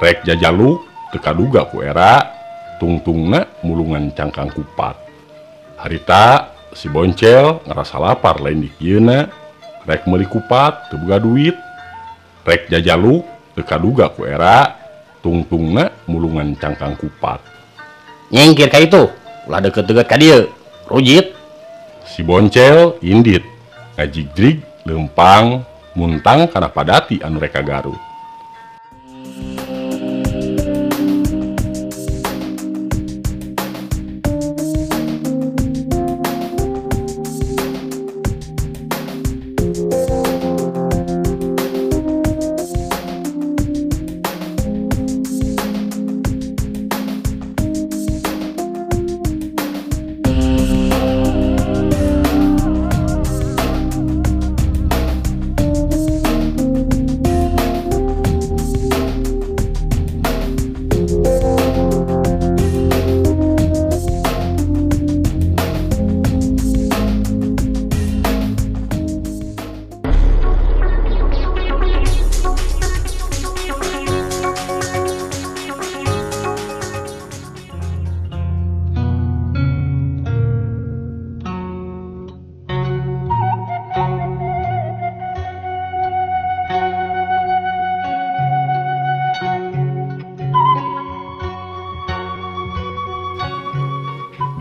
Rek jajaluk teu kaduga ku era tungtungna mulungan cangkang kupat. Harita si Boncel ngerasa lapar lain dikieuna, rek meuli kupat teu boga duit. Rek jajaluk teu kaduga ku era tungtungna mulungan cangkang kupat. Nyengkir ka itu, ulah deket-deket ka dieu, rujit. Si Boncel indit ngajigjrig leumpang muntang kana padati anu rek ka Garut.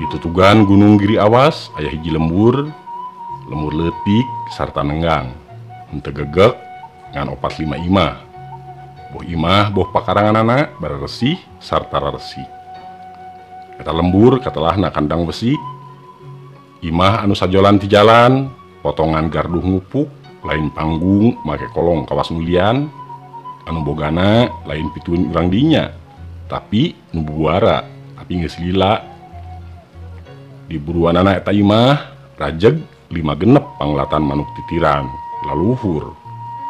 Ditutugan Gunung Giri Awas aya hiji lembur, lembur leutik sarta nenggang, henteu gegek ngan 4-5 imah. Boh imah boh pakaranganana baresih sarta raresih. Eta lembur katelahna kandang besi, imah anu sajolan ti jalan, potongan garduh ngupuk, lain panggung make kolong kawas nulian, anu bogana lain pituin urang dinya, tapi nu buara, tapi geus lila. Di buruanana eta imah rajeg 5 genep panglatan manuk titiran laluhur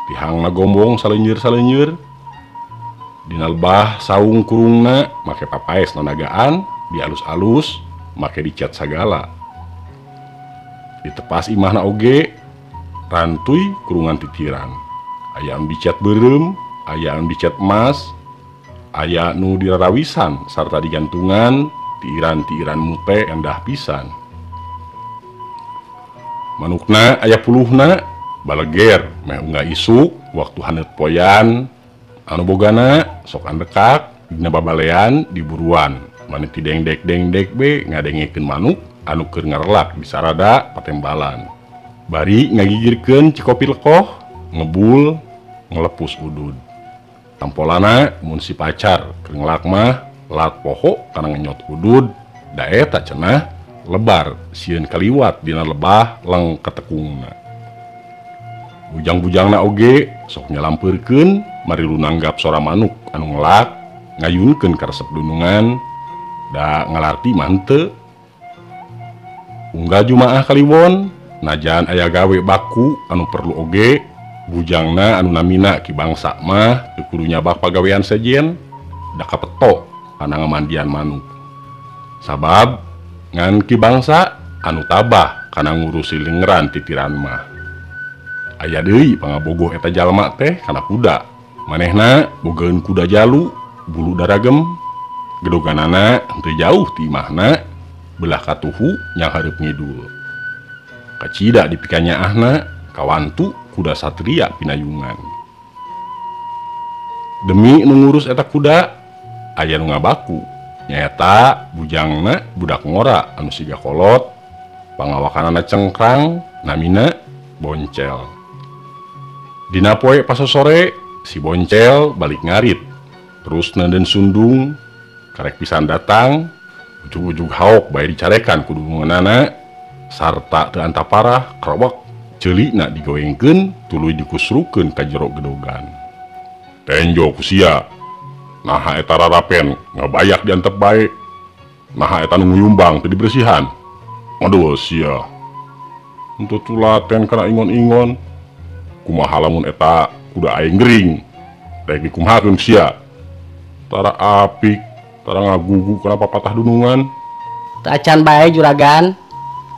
tihangna gombong saleuneur-saleuneur. Dina lebah saung kurungna make papaes nanagaan dialus-alus make dicat sagala. Ditepas imahna oge rantuy kurungan titiran, aya anu dicat beureum, aya anu dicat emas, aya nu dirarawisan sarta digantungan tiiran-tiiran mute endah pisan. Manukna aya puluhna baleger meh unggah isuk waktu haneut poyan, anu bogana sok andekak dina babalean di buruan mani ti dengdek-dengdek be ngadengekeun manuk anu keur ngarelak di sarada patembalan. Bari ngagigirkeun cikopi lekoh ngebul ngelepus udud. Tampolana mun si pacar keur ngelak mah lat poho kana ngenyot udud, da eta cenah lebar sieun kaliwat dina lebah leng ketekungna. Bujang-bujangna oge sok nyalampeurkeun marilu nanggap sora manuk anu ngelak ngayunkeun ka resep dunungan da ngalarti mah henteu. Unggah Jumaah kaliwon najan aya gawe baku anu perlu oge, bujangna anu namina Ki Bangsa mah teu kudu nyabak pagawean sejen da kapeto kana ngamandian manuk. Sabab ngan Ki Bangsa anu tabah kana ngurusi lengeran titiran mah. Aya deui pangabogoh eta jalma teh kana kuda. Manehna bogaeun kuda jalu, bulu daragem, gedoganana henteu jauh ti imahna, belah katuhu nyang hareup ngidul. Kacida dipikanyaahna kawantu kuda satria pinayungan. Demi nu ngurus eta kuda aya nu ngabaku, nyaeta bujangna budak ngora anu siga kolot, pangawakanana cengkrang, namina Boncel. Dina poe pasosore si Boncel balik ngarit, terus nenden sundung, karek pisan datang, ujug-ujug haok bae dicarekan ku dununganana, sarta teu antaparah krowek ceulina digoengkeun tuluy dikusrukeun ka jero gedogan. Tenjo ku sia. Naha eta rarapen ngabayak diantep bae. Naha eta nu nguyumbang teu dibersihan. Aduh sia. Henteu tulaten kana ingon-ingon. Kumaha lamun eta kuda aing gering. Rek dikumahakeun sia. Tara apik, tara ngagugu kana papatah dunungan. Teu acan bae juragan.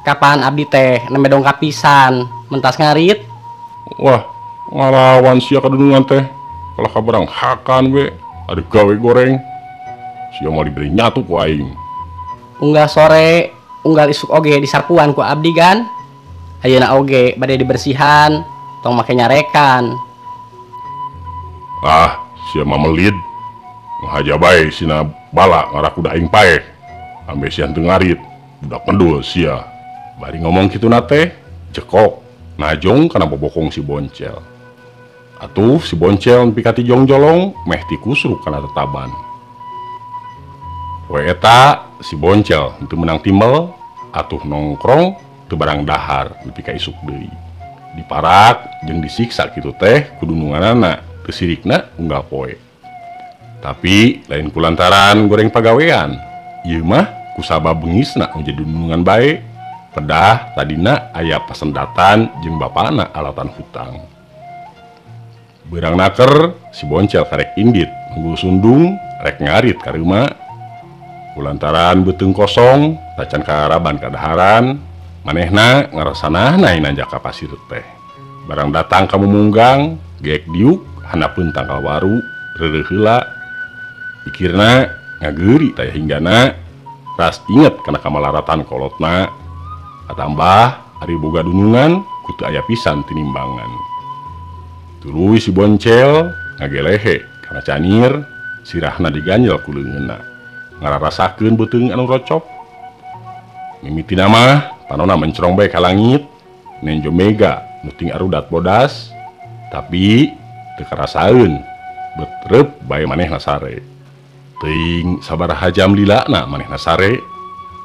Kapan abdi teh nembe dongkap pisan mentas ngarit. Wah, ngalawan sia ka dunungan teh. Kalah kabarang hakan we. Aduh gawe goreng. Sia mau diberi nyatu ku aing. Unggal sore, unggal isuk oge disapuan ku abdi gan. Ayeuna oge bade dibersihan, tong make nyarekan. Ah, sia mah melid. Ngahaja bae sina bala ngarakuda aing paeh. Ambe sia teu ngarit, budak pendul sia. Bari ngomong kitu na teh, jekok najong kana bobokong si Boncel. Atuh si Boncel nepi ka tijong-jolong meh tikusruk kana tetaban. Poe eta si Boncel teu meunang timel, atuh nongkrong teu barang dahar nepi ka isuk deui. Diparak jeung disiksa kitu teh ku dununganana, teu sirikna unggal poe. Tapi lain kulantaran goreng pagawean, ieu mah kusabab bengisna nu jadi dunungan bae. Pedah tadina aya pasendatan jeung bapana alatan hutang. Beurang naker si Boncel karek indit manggul sundung rek ngarit ka reuma. Kulantaran beuteung kosong tacan kaaraban kadaharan, manehna ngarasanahna nanjak ka pasir teh. Barang datang ka mumunggang, geek diuk handapeun tangkal waru reureuh heula. Pikirna ngageuri taya hinggana, ras inget kana kamalaratan kolotna. Katambah ari boga dunungan kutu aya pisan tinimbangan. Tuluy si Boncel ngagelehe kana canir, sirahna diganjel ku leungeunna. Ngararasakeun beuteung anu rocok. Mimitina mah panona mencerong bae ka langit, nenjo mega nu ting arudat bodas, tapi teu karasaeun, betrep bae manehna sare. Teuing sabaraha jam lilana manehna sare,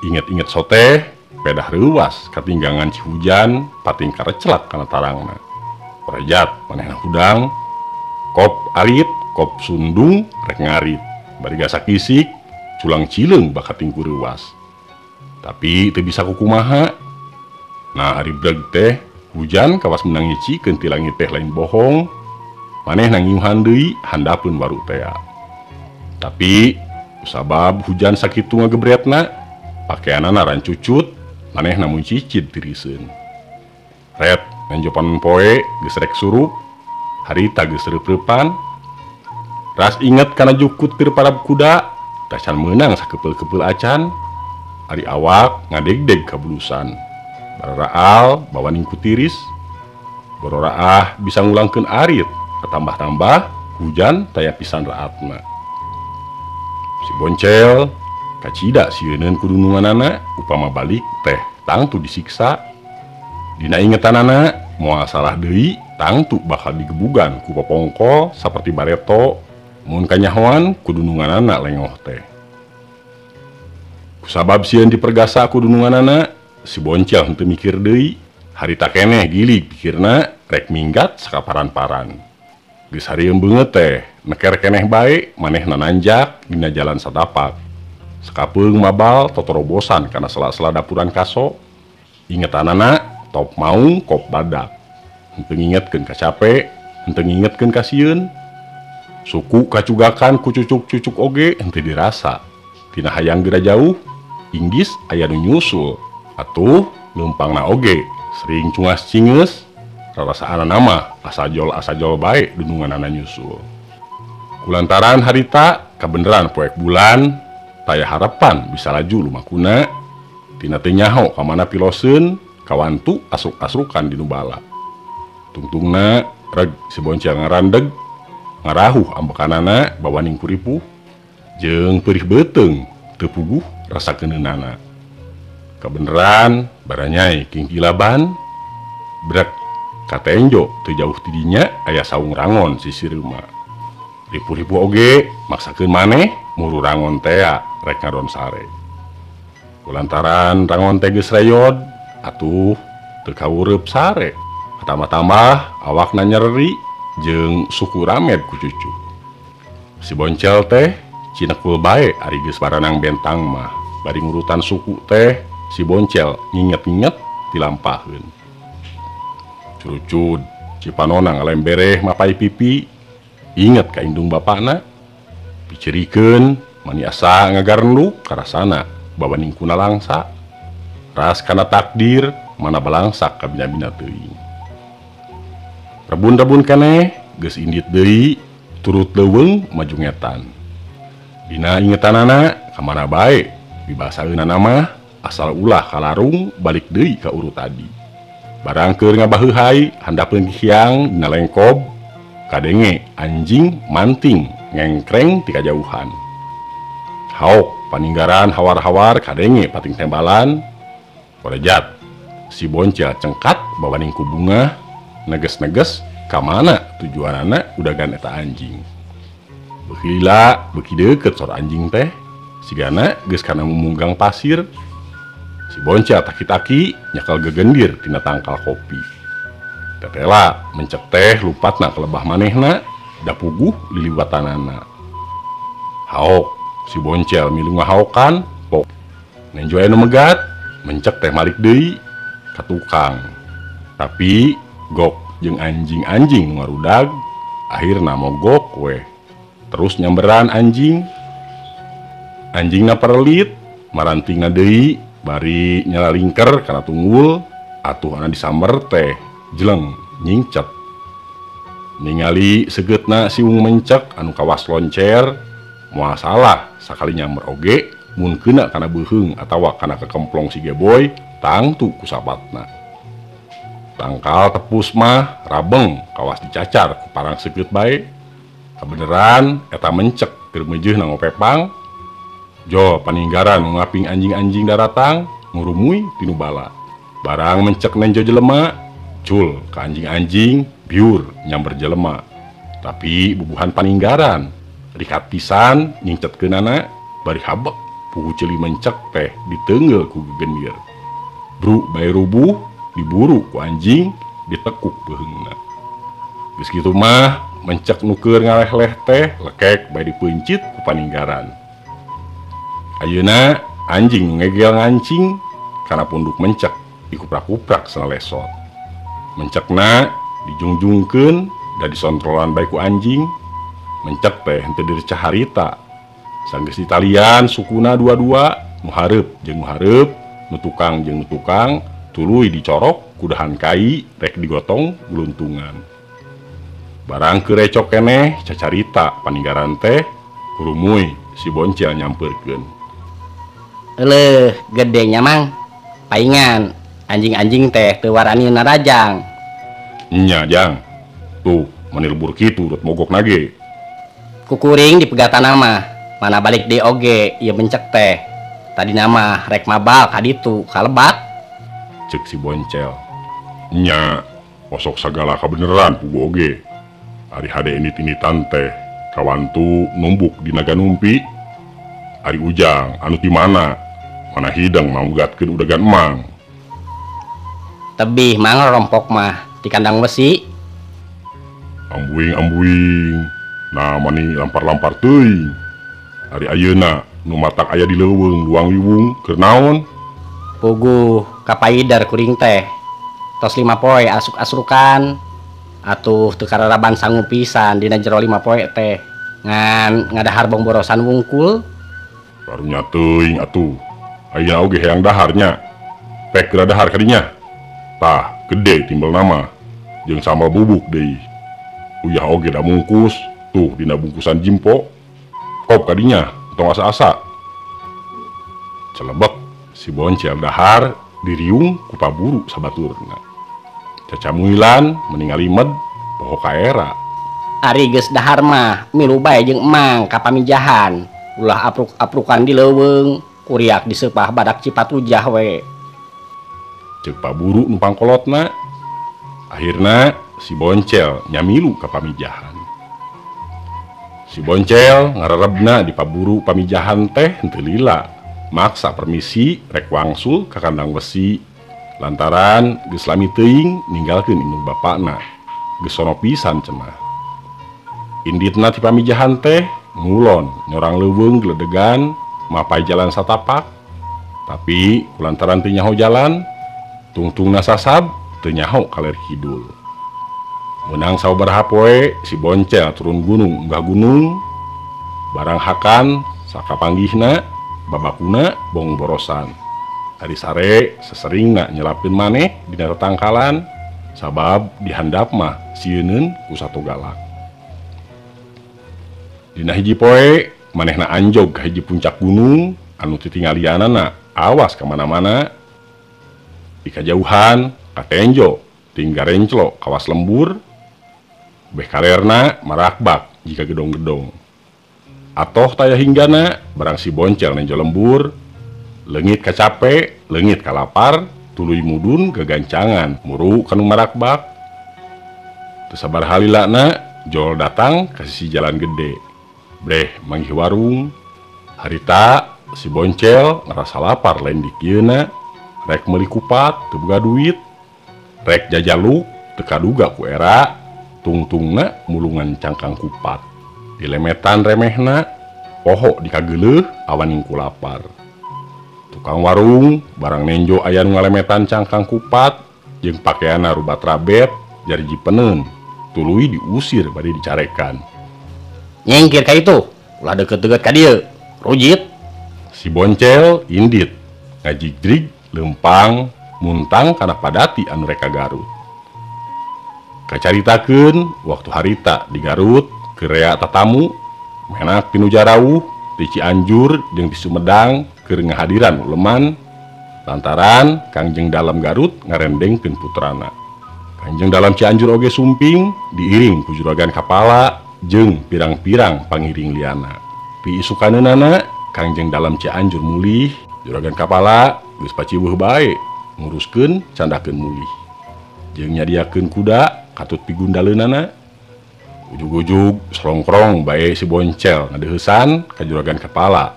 inget-inget soteh pedah reuwas katinggangan ci hujan pating karecelak kana tarangna. Rejat manehna hudang, kop arit, kop sundung rek ngarit, bari gasak isik culang cileung bakating ku reuwas. Tapi teu bisa kukumaha. Nah ari breg teh hujan kawas menang nyicikeun ti langit teh lain bohong. Manehna ngiuhan deui handapeun waru tea. Tapi kusabab hujan sakitu ngagebretna, pakeanana rancucut, manehna mun cicid tiriseun. Ret nenjopan poe geus rek surup, harita geus reup-reupan. Ras inget kana jukut keur parab kuda, tacan meunang sakepeul-kepeul acan. Ari awak ngadegdeg kabulusan. Bararaal bawaning ku tiris. Bororaah bisa ngulangkeun arit, katambah-tambah hujan taya pisan raatna. Si Boncel kacida sieuneun ku dununganana upama balik teh tangtu disiksa. Dina ingetanana moal salah deui tangtu bakal digebugan ku popongkol saperti bareto mun kanyahoan ku dununganana lengoh teh. Kusabab sieun dipergasa ku dununganana, si Boncel henteu mikir deui, harita keneh gilig pikirna rek minggat sakaparan-paran. Geus harieum beungeut teh neker keneh bae manehna nanjak dina jalan satapak. Sakapeung mabal totorobosan kana sela-sela dapuran kaso. Ingetanana top maung kop badak. Henteu ngingetkeun ka cape, henteu ngingetkeun ka sieun. Suku kacugakan ku cucuk-cucuk oge henteu dirasa. Tina hayang geura jauh, inggis aya nu nyusul. Atuh leumpangna oge sering cungas-cingeus, rarasaanana mah asajol-asajol bae dununganana nyusul. Kulantaran harita kabeneran poek bulan, taya harapan bisa laju lumakuna. Tina teu nyaho ka mana piloseun, kawantu asruk-asrukan di nu bala. Tungtungna reg si Boncel ngarandeg, ngarahuh ambekanana bawaning kuripuh, jeung perih beuteung teu puguh rasa keuneunana. Kabeneran baranyai kingkilaban, brek katenjo teu jauh ti dinya aya saung rangon sisi reuma. Ripuh-ripuh oge maksakeun maneh muru rangon tea rek ngadon sare. Kulantaran rangon teh geus reyod, atuh teu kawureup sare. Tambah-tambah awakna nyereri jeung suku ramed ku cucu. Si Boncel teh cinekul bae ari geus baranang bentang mah. Bari ngurutan suku teh si Boncel nginget-nginget dilampaheun. Curucud cipanona ngalembereh mapai pipi, inget ka indung bapana. Picerikeun mani asa ngagarenduk karasana bawaning kuna langsa. Ras kana takdir mana balangsak ka bina-bina teuing. Rebun-rebun keneh geus indit deui turut leuweung maju ngetan. Dina ingetanana ka mana bae dibasaeunana mah asal ulah kalarung balik deui ka uru tadi. Barang keur ngabaheuhai handapeun hiang dina lengkob kadenge anjing manting ngengkreng ti kajauhan. Haok paninggaran hawar-hawar kadenge pating tembalan. Korejat si Boncel cengkat bawaning ku bunga neges-neges ka mana tujuanana udagan eta anjing. Beuki lila beuki deukeut sora anjing teh sigana geus kana mumunggang pasir. Si Boncel taki-taki nyekel gegendir tina tangkal kopi. Tetela mencek teh lupatna ka lebah manehna da puguh liliwatanana. Haok si Boncel milu ngahaokan pok. Nenjo aya nu megat mencek teh malik deui ka tukang. Tapi gok jeung anjing-anjing nu ngarudag akhirna mogok weh. Terus nyamberan anjing. Anjingna perlit marantingna deui bari nyalalingker kana tunggul atuh ana disamber teh jeleng nyingcet. Ningali segeutna siung mencek anu kawas loncer moal salah sakali nyamber oge mun keuna kana beuheung atawa kana kekemplong si Geboy tangtu ku sabatna. Tangkal tepus mah rabeng kawas dicacar ku parang segeut bae. Kabeneran eta mencek keur meujeuh na ngopepang. Jo paninggaran ngaping anjing-anjing daratang ngurumuy tinu bala. Barang mencek nenjo jelema cul ke anjing-anjing biur nyamber jelema. Tapi bubuhan paninggaran rikat pisan nyingcetkeunana bari habek pugu ceuli mencek teh diteungeul ku gegendir. Bru bae rubuh diburu ku anjing ditekuk beuheungna. Geus kitu mah mencek nu keur ngaleh-leh teh lekek bae dipeuncit ku paninggaran. Ayeuna anjing nu ngegel ngancing kana punduk mencek dikuprak-kuprak sanalesot. Mencekna dijungjungkeun da disontrolan bae ku anjing. Mencek teh henteu direcah harita. Sanggeus ditalian sukuna dua-dua nu hareup jeung nu hareup, nu tukang jeung nu tukang, tuluy dicorok ku dahan kai rek digotong geluntungan. Barang keur recok keneh cacarita paninggaran teh kurumuy si Boncel nyampeurkeun. Eleuh gedenya mang paingan anjing-anjing teh teu warani narajang. Nya jang tuh meni lebur kitu rut mogok nage. Kukuring dipegatan mah mana balik deui oge ieu mencek teh. Tadina mah rek mabal ka ditu kalebak. Ceuk si Boncel. Nya osok sagala kabeneran pugu oge. Ari hade init-initan teh kawantu numbuk di naga numpi. Ari ujang anu ti mana? Mana hidang mamugatkeun udagan emang. Tebih mang rompok mah di kandang besi. Ambuing-ambuing. Nah mani lampar-lampar teuing. Ari ayeuna nu matak aya di leuweung luang liwung keur naon? Puguh kapaidar kuring teh. Tos 5 poe asuk-asrukan. Atuh teu kararaban sangu pisan dina jero 5 poe teh. Ngan ngadahar bongborosan wungkul. Karunya teuing atuh. Ayeuna oge hayang daharnya. Pek geura dahar kadinya. Tah, gede timbel nama. Jeung sambal bubuk deui. Uyah oge da mungkus, tuh dina bungkusan jimpo. Kop kadinya, tong asa-asa. Celebek si Boncel dahar diriung ku paburu sabaturna. Cacamuilan meningali med poho kaera. Ari geus dahar mah milu bae jeung emang ka pamijahan. Ulah apruk-aprukan di leuweung, kuriak diseupah badak Cipatujah we. Ceuk paburu nu pangkolotna. Akhirna si Boncel nyamilu ka pamijahan. Si Boncel ngarerebna di paburu pamijahan teh henteu lila. Maksa permisi rek wangsul ka kandang besi lantaran geus lami teuing ninggalkeun indung bapakna. Geus sono pisan cenah. Inditna ti pamijahan teh ngulon nyorang leuweung geledegan mapai jalan satapak. Tapi kulantaran teu nyaho jalan tungtungna sasab teu nyaho kaler kidul. Meunang sababaraha poe si Boncel turun gunung unggah gunung barang hakan sakapanggihna babakuna bongborosan. Ari sare seseringna nyelapkeun maneh dina tatangkalan sabab dihandap mah sieuneun ku sato galak. Dina hiji poe Manehna anjog ka hiji puncak gunung anu titinggalianana awas ka mana-mana. Di kajauhan katenjo tinggal renclo kawas lembur. Beh kalerna marakbak jika gedong-gedong. Atoh taya hinggana barang si Boncel nenjo lembur, leungit kacape, leungit kalapar, tuluy mudun kegancangan muru kanu marakbak. Teu sabar halilana jol datang ka sisi jalan gede. Breh manggih warung. Harita si Boncel ngerasa lapar lain dikieuna, rek meuli kupat teu boga duit, rek jajaluk teu kaduga ku era, tungtungna mulungan cangkang kupat. Dilemetan remehna, poho dikageuleuh awaning ku lapar. Tukang warung barang nenjo aya nu ngalemetan cangkang kupat jeung pakeanna rubat rabet jariji peneun, tuluy diusir bari dicarekan. Nyengkir ka itu, ulah deukeut-deukeut ka dieu, rujit. Si Boncel indit, ngajigrig leumpang muntang kana padati anu rek ka Garut. Kacaritakeun waktu harita di Garut kerea tatamu menak tinu jarauh di Cianjur jeung di Sumedang keur ngahadiran uleman lantaran Kangjeng Dalam Garut ngarendengkeun putrana. Kangjeng Dalam Cianjur oge sumping diiring ku juragan kapala jeung pirang-pirang pangiring liana. Piisukaneunana Kangjeng Dalam Cianjur mulih, juragan kapala geus paciweuh bae nguruskeun candakeun mulih. Jeung nyadiakeun kuda katut pigundaleunana. Ujug-ujug serongkrong bae si Boncel ngadeuheusan ka juragan kapala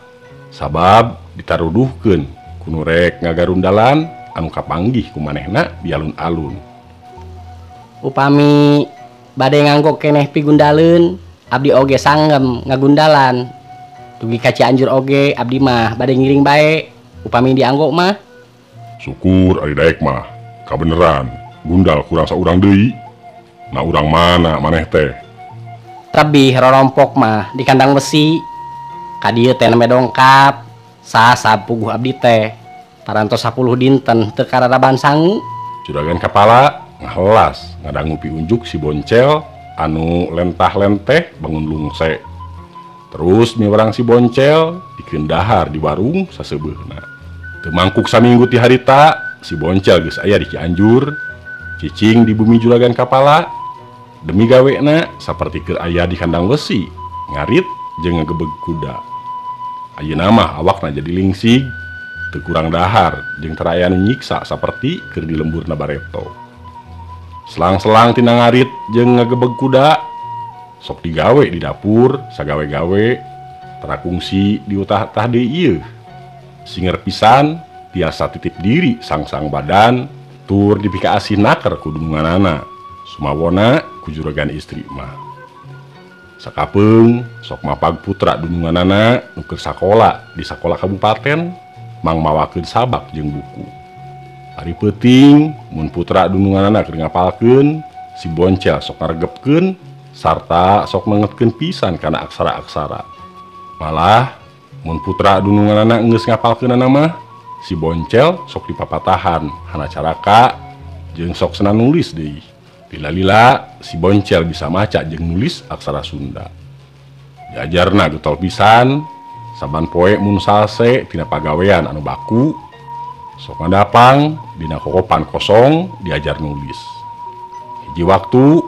sabab ditaruduhkeun ku nu rek ngagarundalan anu kapanggih ku manehna di alun-alun. Upami bade nganggo keneh pigundaleun, abdi oge sanggem ngagundalan. Dugi ka Cianjur oge abdi mah bade ngiring bae upami dianggo mah. Syukur ari daek mah kabeneran gundal kurang saurang deui. Nah urang mana maneh teh? Lebih rorompok mah di kandang besi. Ka dieu teh nembe dongkap. Sasab puguh abdi teh parantos 10 dinten teu kararaban sangu. Juragan kapala ngahelas ngadangu piunjuk si Boncel anu lentah-lenteh bangun lungse. Terus miwarang si Boncel dikeun dahar di warung saseubeurna. Teu mangkuk saminggu ti harita si Boncel geus aya di Cianjur, cicing di bumi juragan kapala. Demi gawena saperti keur aya di kandang besi, ngarit jeung ngagebeg kuda. Ayeuna mah awakna jadi lingsig, teu kurang dahar jeung teu aya nu nyiksa saperti keur di lemburna bareto. Selang-selang tina ngarit jeung ngagebeg kuda, sok digawe di dapur, sagawe-gawe, tara kungsi diutah-tah deui ieu. Singer pisan tiasa titip diri sang-sang badan, tur dipikaasih naker ku dununganana. Sumawona ku juragan istri mah. Sakapeung sok mapag putra dununganana nu keur sakola di sakola kabupaten mang mawakeun sabak jeung buku. Ari peuting mun putra dununganana keur ngapalkeun, si Boncel sok ngaregepkeun sarta sok nengetkeun pisan kana aksara-aksara. Malah mun putra dununganana geus ngapalkeunana mah, si Boncel sok dipapatahan hana caraka jeung sok senang nulis deui. Lila-lila si Boncel bisa maca jeung nulis aksara Sunda. Diajarna getol pisan, saban poe mun salse tina pagawean anu baku, sok ngadapang dina kokopan kosong diajar nulis. Hiji waktu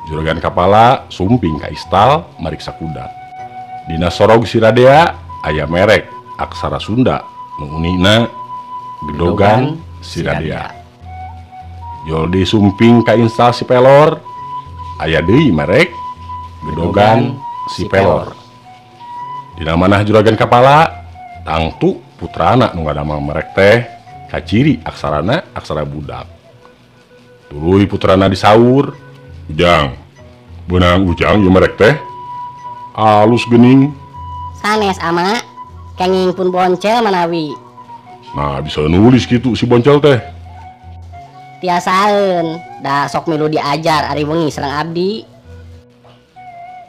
juragan kapala sumping ka istal mariksa kuda. Dina sorog siradea aya merek aksara Sunda nu unina Gedogan Siradea. Jol disumping ka instal si pelor, aya deui merek Gedogan si pelor. Dina manah juragan kapala, tangtu putrana nu ngadamel merek teh kaciri aksarana aksara budak. Tuluy putrana disaur, "Ujang, beunang ujang ieu merek teh alus geuning." Sanes ama, kenging pun Boncel manawi. Nah, bisa nulis gitu si Boncel teh. Tiasaeun, da sok milu diajar ari wengi sareng abdi.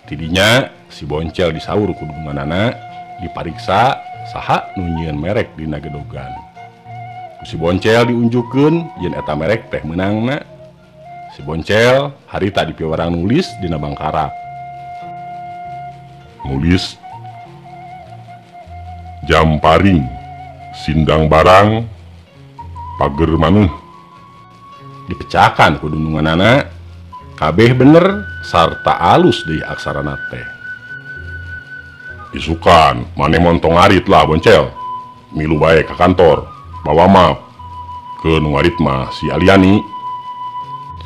Tidinya si Boncel disaur ku dununganana, dipariksa saha nu nyieun merek dina gedogan. Ku si Boncel diunjukkeun yen eta merek teh meunangna. Si Boncel harita dipiwarang nulis dina bangkarak. Nulis Jamparing sindang barang pager maneh dipecakan ku dununganana kabeh bener sarta alus deui aksarana teh. Isukan maneh montong ngarit lah Boncel, milu bae ka kantor bawa map ke nu ngarit mah si Aliani,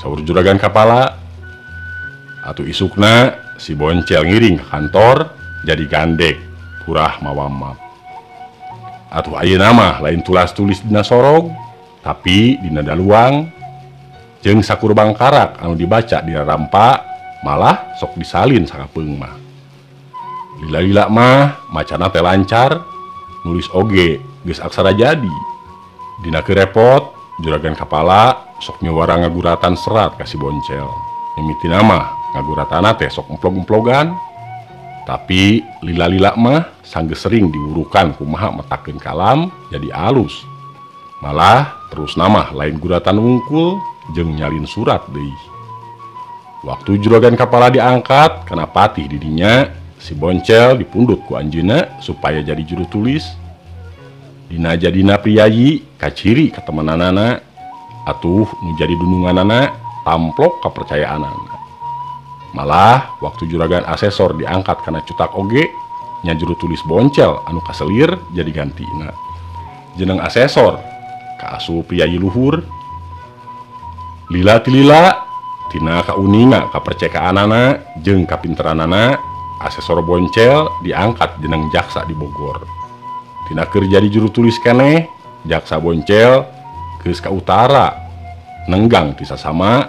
saur juragan kapala. Atuh isukna si Boncel ngiring ke kantor jadi gandek purah mawa map. Atuh ayeuna mah lain tulas tulis dina sorog tapi dina daluang jeung sakur bangkarak anu dibaca dina rampa malah sok disalin sakapeung mah. Lila-lila mah macana teh lancar, nulis oge geus aksara jadi. Dina keur repot juragan kapala sok nyuwara ngaguratan serat ka si Boncel. Mimitina mah ngaguratana teh sok emplog-emplogan, tapi lila-lila mah sanggeus sering diwurukan kumaha metakeun kalam jadi alus. Malah terus nama lain guratan wungkul jeung nyalin surat deui. Waktu juragan kapala diangkat kana patih didinya, si Boncel dipundut ku anjeunna supaya jadi juru tulis. Dina jadina priyayi kaciri katemananana atuh nu jadi dununganana tamplok kapercayaanana. Malah waktu juragan asesor diangkat kana cutak oge nya juru tulis Boncel anu kaselir jadi gantina. Jeneng asesor kaasup priyayi luhur. Lila tilila tina kauninga kapercekaanana jeung kapinteranana asesor Boncel diangkat jeneng jaksa di Bogor. Tina keur jadi juru tulis keneh jaksa Boncel geus ka utara nenggang ti sasama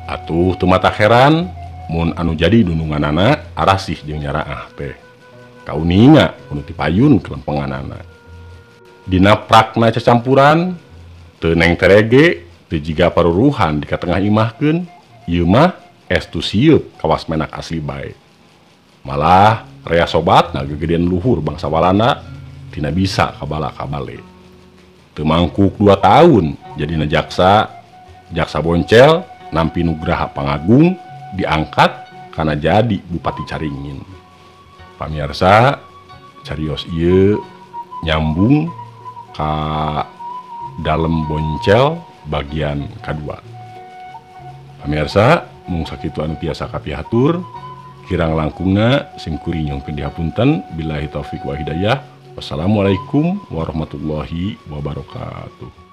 atuh teu matak heran mun anu jadi dununganana arasih jeung nyaraah teh. Kauninga kudu tipayun kelempenganana. Dina prakna cacampuran teu neng terege teu jiga paruruhan di katengah imahkeun, ieu mah estu sieup kawas menak asli bae. Malah rea sobatna gegedean luhur bangsa Walanda tina bisa kabala kabale. Teu mangkuk 2 tahun jadina jaksa, jaksa Boncel nampi nugraha pangagung diangkat karena jadi Bupati Caringin. Pamirsa, carios ieu nyambung ka dalem Boncel bagian kedua. Pamirsa, mung sakitu anu tiasa kapihatur, kirang langkungna simkuring nyungkeun dihapunten, billahi taufik wa hidayah. Wassalamualaikum warahmatullahi wabarakatuh.